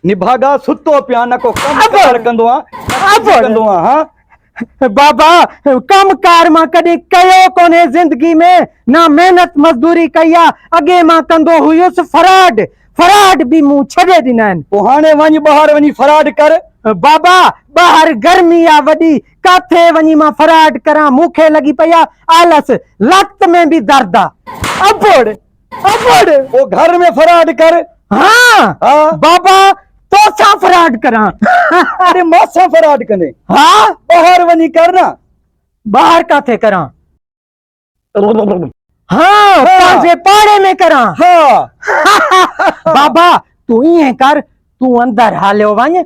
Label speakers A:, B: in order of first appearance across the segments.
A: نڀاڳا ستو پيو آن نه ڪو ڪم ڪار ڪندو آن نه ڪجهه ڪندو آن ها.
B: بابا ڪم ڪار مان ڪڏهن ڪيو ڪونهي زندگي ۾ نه محنت مزدوري ڪئي آ اڳي مان ڪندو هيس فراڊ فراڊ به مون ڇڏي ڏنا آهن.
A: پوء هاڻي وڃ ٻاهر وڃي فراڊ ڪر.
B: بابا ٻاهر گرمي آ وڏي ڪاٿي وڃي مان فراڊ ڪران مون کي لڳي پئي آ آلس لت ۾ به درد آ. ابڙ ابڙ.
A: پوء گهر ۾ فراڊ ڪر.
B: ها
A: ها.
B: بابا توسان فراڊ ڪران.
A: اڙي مونسان فراڊ ڪندين.
B: ها.
A: ٻاهر وڃي ڪر نه.
B: ٻاهر ڪاٿي ڪران. ها پنهنجي پاڙي ۾ ڪران.
A: ها.
B: بابا تون ائين ڪر تون اندر هليو وڃ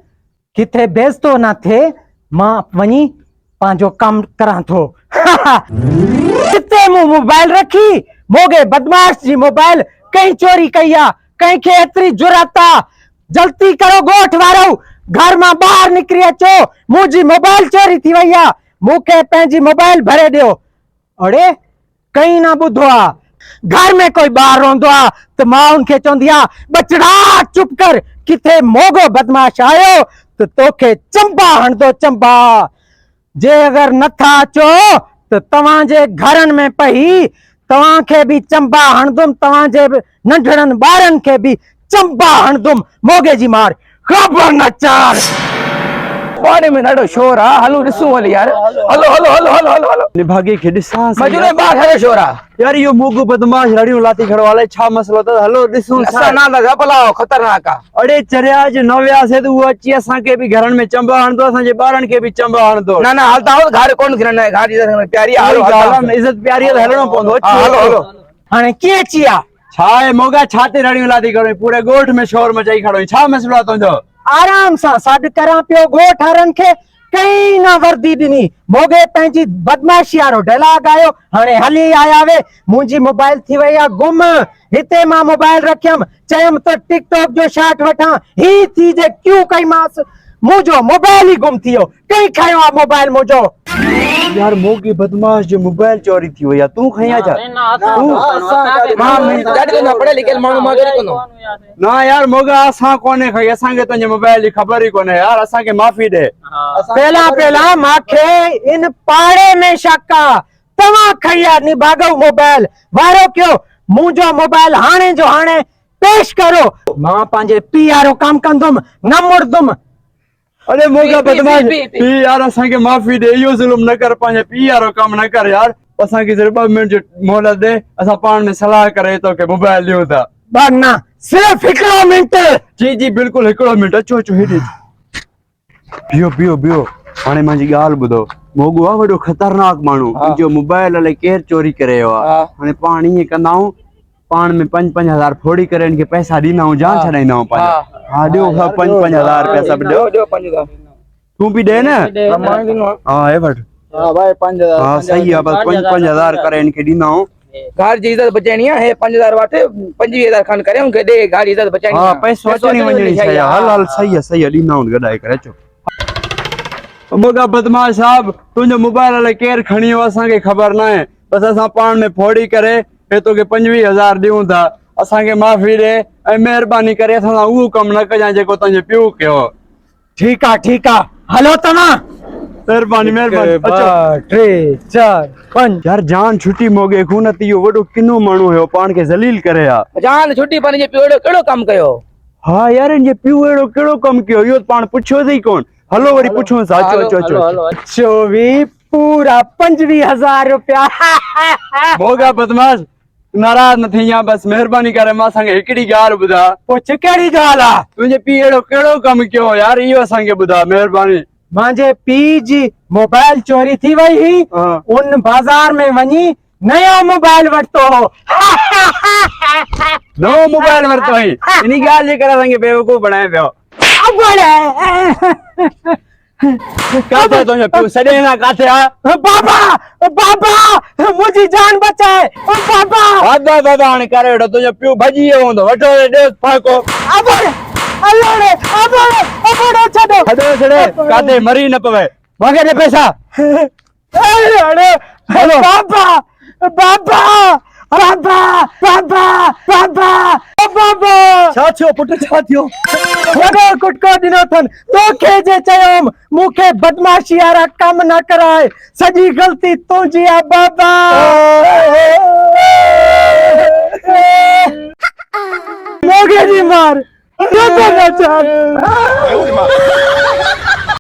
B: ڪٿي بيعزتو نه ٿئي، مان وڃي پنهنجو ڪم ڪران ٿو. جتي مون موبائل رکي، موڳي بدمعاش جي موبائل ڪنهن چوري ڪئي آ؟ ڪنهن کي ايتري جرئت آ؟ جلدي ڪرو ڳوٺ وارؤ، گهر مان ٻاهر نڪري اچو، منهنجي موبائل چوري ٿي وئي آ، مون کي پنهنجي موبائل ڀري ڏيو. اڙي! ڪنهن نه ٻڌو آ. گهر ۾ ڪوئي ٻار روئندو آ ته ماء ان کي چوندي آ، ٻچڙا چپ ڪر، ڪٿي موڳو بدمعاش آيو ته توکي چنبا هڻندو چنبا. جي اگر نه ٿا اچو ته توهان جي گهرن ۾ پئي توهان کي به چنبا هڻندم، توهان جي ننڍڙن ٻارن کي به چنبا هڻندم موڳي جي مار خبر نه چار.
C: پاڙي ۾ ڏاڍو شور آ هلون ڏسون هلي يار هلو هلو هلو هلو هلو هلو.
D: نڀاڳي کي ڏسان سهي.
C: مجنون ٻاهر ڇا جو شور آ.
D: يار اهو موڳو بدمعاش رڙيون لاتي کڙو الائي ڇا مسئلو اٿس هلو ڏسون ڇا.
C: اسان نه هلنداسين ڀلا اهو خطرناڪ آ.
D: اڙي چريا اڄ نه وياسين ته اهو اچي اسان کي به گهرن ۾ چنبا هڻندو اسان جي ٻارن کي به چنبا هڻندو.
C: نه نه هلتا هو گهر ڪونه ٿيندا نه گهر جي عزت پياري آ هلو هلتا.
D: عزت پياري آ ته هلڻو پوندو.
C: هلو هلو.
B: هاڻي ڪيئن اچي آ.
D: ڇا آهي موڳا ڇا تي رڙيون لاتي کڙو آهين پوري ڳوٺ ۾ شور مچائي کڙو آهين ڇا مسئلو آهي تنهنجو.
B: آرام سان سڏ ڪران پيو ڳوٺ وارن کي ڪنهن نه وردي ڏني موڳي پنهنجي بدمعاشي وارو ڊيلاگ آيو هاڻي هلي آيا وي منهنجي موبائل ٿي وئي آ گم هتي مان موبائل رکيم چيم ته ٽڪ ٽاڪ جو شاٽ وٺان هي ٿي جي ڪيو ڪئيمانس منهنجو موبائل ئي گم ٿي ويو ڪنهن کنيو آ موبائل منهنجو.
D: يار موڳي بدمعاش جو موبائل چوري ٿي وئي آ تون کنئي آ ڇا تون
C: مان ڏاڍي ڪندو پڙهيل لکيل ماڻهو مان ڪهڙي ڪندو.
D: نه يار موڳا اسان ڪونهي کنئي اسان کي تنهنجي موبائل جي خبر ئي ڪونهي يار اسان کي معافي ڏي.
B: پهلا پهلا ماکي ان پاڙي ۾ شڪ آ توهان کنئي آ نڀاڳئو موبائل وارو ڪيو منهنجو موبائل هاڻي جو هاڻي پيش ڪرو. مان پنهنجي پيء وارو ڪم ڪندم نه مڙدم.
D: اڙي موڳا بدمعاش پيء يار اسان کي معافي ڏي اهو ظلم نه ڪر پنهنجي پيء وارو ڪم نه ڪر يار اسان کي صرف 2 منٽ جي مهلت ڏي اسان پاڻ ۾ صلاح ڪري توکي موبائل ڏيون ٿا.
B: ٻه نه صرف هڪڙو منٽ.
D: جي جي بلڪل هڪڙو منٽ اچو اچو هيڏي اچو. بيهو بيهو بيهو هاڻي منهنجي ڳالهه ٻڌو موڳو آ وڏو خطرناڪ ماڻهو ان جو موبائل الائي ڪير چوري ڪري ويو آ هاڻي پاڻ ائين ڪندا آهيون پاڻ ۾ پنج پنج هزار ڦوڙي ڪري ان کي پئسا ڏيندا آهيون جان ڇڏائيندا آهيون پنهنجو ها ڏيو سڀ پنج پنج هزار روپيا سڀ ڏيو
C: ڏيو 5000
D: تون به ڏي نه ها هي وٺ
A: ها ڀائي 5000
D: ها صحيح آ بس پنج پنج هزار ڪري ان کي ڏيندا آهيون
C: گهر جي عزت بچائڻي آ هي 5000 وٺ 25000 کن ڪري ان کي ڏي گهر جي عزت بچائڻي
D: ها پئسو اچڻي وڃڻي شيء آ هل هل صحيح آ صحيح آ ڏيندا آهيون گڏائي ڪري اچو موڳا بدمعاش صاحب تنهنجو موبائل الائي ڪير کڻي ويو اسان کي خبر ناهي بس اسان پاڻ ۾ ڦوڙي ڪري هي توکي 25 هزار ڏيون ٿا اسان کي معافي ڏي ۽ مهرباني ڪري اسان سان اهو ڪم نه ڪجانء جيڪو تنهنجي پيء ڪيو.
B: ٺيڪ آ ٺيڪ آ هلو توهان.
D: مهرباني مهرباني
B: هڪ ٻه ٽي چار پنج.
D: يار جان ڇٽي موڳي کون نه ته اهو وڏو ڪنو ماڻهو هيو پاڻ کي ذليل ڪري ها.
C: جان ڇٽي پر هن جي پيء اهڙو ڪهڙو ڪم ڪيو.
D: ها يار هن جي پيء اهڙو ڪهڙو ڪم ڪيو اهو ته پاڻ پڇيو ئي ڪون هلو وري پڇونس اچو اچو اچو.
B: 24 پورا 25 هزار روپيا.
D: موڳا بدمعاش ناراض نه ٿينجان بس مهرباني ڪري مان اسان کي هڪڙي ڳالهه ٻڌاء.
B: پڇ ڪهڙي ڳالهه آ؟
D: تنهنجي پيء اهڙو ڪهڙو ڪم ڪيو يار اهو اسان کي ٻڌاء مهرباني.
B: مانجي پيء جي موبائل چوري ٿي وئي هئي ان بازار ۾ وڃي نيو موبائل ورتو هو.
D: نئون موبائل ورتو هئي انهي ڳالهه جي ڪري اسان کي بيوقوف بڻائي پيو. ڪاٿي تنهنجو پيء سڏي نه ڪاٿي آ؟
B: بابا بابا منهنجي جان بچائي بابا.
D: بابا بابا هاڻي ڪري وٺو تنهنجو پيء ڀڄي ويو هوندو وٺو ڏيوس ڦاڪو.
B: ابڙ الڙي ابڙ ابڙ ڇڏو.
D: ڇڏو ڇڏي ڪاٿي مري نه پوي. مونکي ڏي پئسا.
B: اڙي بابا بابا بابا بابا بابا بابا.
A: ڇا ٿيو پٽ ڇا ٿيو؟
B: وڏو ڪٽڪو ڏنو اٿن. توکي جي چيو هوم مون کي بدمعاشي وارا ڪم نه ڪرائي. سڄي غلطي تنهنجي آ بابا. موڳي جي مار. ڇو ٿو نه چان.